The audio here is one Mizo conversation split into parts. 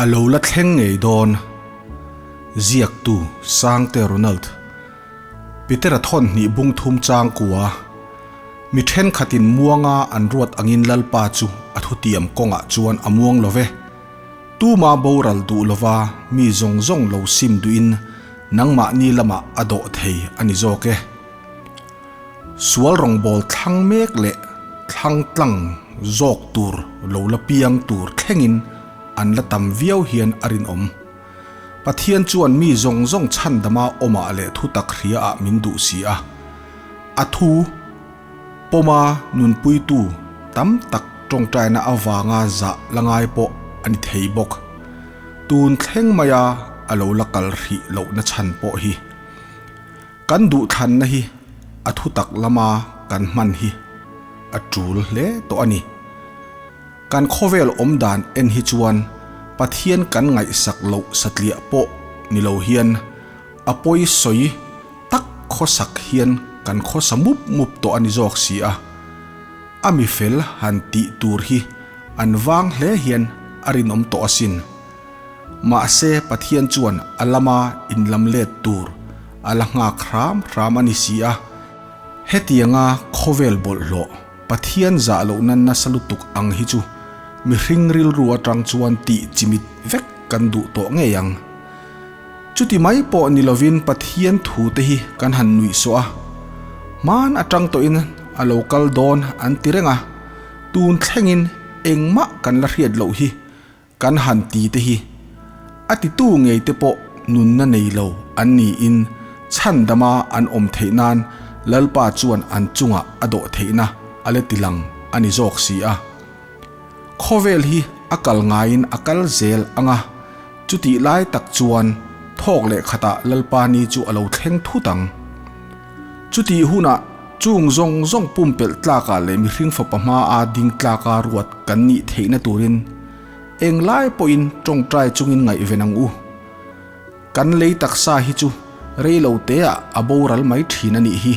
A lo la thleng ngei dawn. Ziaktu Sangte Ronald. Petera thawn hnih bung thum chang kua. Mi thenkhatin muanga an ruat angin Lalpa chu a thutiam kawngah chuan a muang lo ve. Tuma boral duh lova mi zawng zawng lo sim duhin nangmahni lamah a dawh thei a ni zawk e. Sual rawngbâwl thlang mek leh thlang tlang zawk tur lo la piang tur thlengin an la tam viau hian a rinawm. Pathian chuan mi zawng zawng chhandama awmah leh thutak hriaah min duh si a. A thu pawma nunpuitu tam tak tawngtaina avanga zah la ngai pawh a ni thei bawk. Tun thleng maia a lo la kal hrih lohna chhan pawh hi. Kan duhthlanna hi a thutak lama kan hman hi a tul hle tawh a ni. Kan khawvel awm dan en hi chuan Pathian kan ngaihsak loh satliah pawh ni lo hian a pawi sawi tak khawsak hian kan khawsa mup mup tawh a ni zawk si a. A mi fel han tih tur hi an vang hle hian a rinawm tawh asin. Mahse, Pathian chuan a lama inlam let tur a la nghak hram hram a ni si a. Hetianga khawvel bawlhhlawh, Pathian zah lohna nasa lutuk ang hi chu mihring rilru atang chuan tih chimit vek kan duh tawh ngei ang. Chuti mai pawh ni lovin Pathian thu te hi kan han nuih sawh a. Hman atang tawhin a lo kal dawn an ti reng a, tun thlengin engmah kan la hriat loh hi Kan han ti te hi a titu ngei te pawh nunna nei lo an niin chhandama an awm theih nan Lalpa chuan an chungah a dawh theihna a la ti lang a ni zawk si a. Khawvel hi a kal ngaiin a kal zel ang a, chutih lai tak chuan thawk leh khatah Lalpa ni chu a lo thleng thut ang. Chutih hunah chung zawng zawng pumpelh tlakah leh mihring fapa hmaa ding tlaka ruat kan nih theihna turin englai pawhin tawngtai chungin ngaihven ang u. Kan lei taksa hi chu rei lo teah a boral mai thin a nih hi.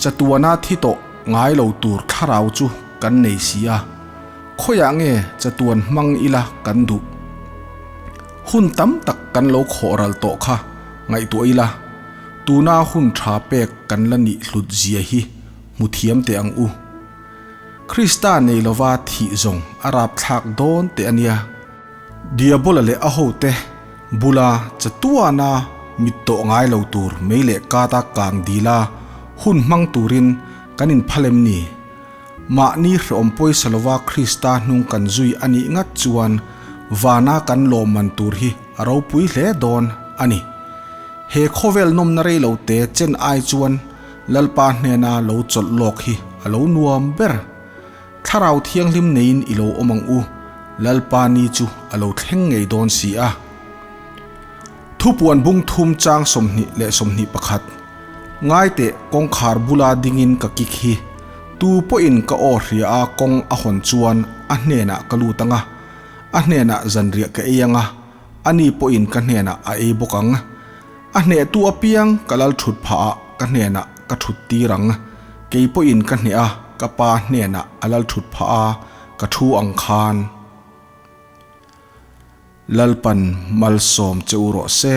Chatuana thi tawh ngai lo tur thlarau chu kan nei si a, khawiah nge chatuan hmang ila kan duh? Hun tam tak kan lo khawhral tawh kha ngaihtuah ila. Tuna hun tha pek kan la nih hlut zia hi hmu thiam teh ang u. Krista nei lova thih zawng a rapthlak dawn teh a nia. Diabola leh a hote bula chatuana mit tawh ngai lo tur mei leh kata kang dila hun hmang turin kan inphal em ni? Mahni hrehawm pawisa lova Krista hnung kan zui a nih ngat chuan vana kan lawmman tur hi a ropui hle dawn a ni. He khawvel nawmna rei lo te chen ai chuan Lalpa hnena lo chawlh lawk hi a lo nuam ber. Thlarau thianghlim neiin i lo awm ang u, Lalpa ni chu a lo thleng ngei dawn si a. Thupuan bung thum chang 20 leh 21. Ngaiteh kawngkhar bula dingin ka kik hi, tu pawhin ka aw hria a kawng a hawn chuan a hnenah ka lut ang a, a hnenah zanriah ka ei ang a, Ani pawhin ka hnenah a ei bawk ang. A hnehtu apiang ka lal thut phah ah ka hnenah ka thut tir ang. Kei pawhin ka hneh a, ka pa hnenah a lal thut phah a, ka thu ang khan. Lalpan malsawm che u rawh se.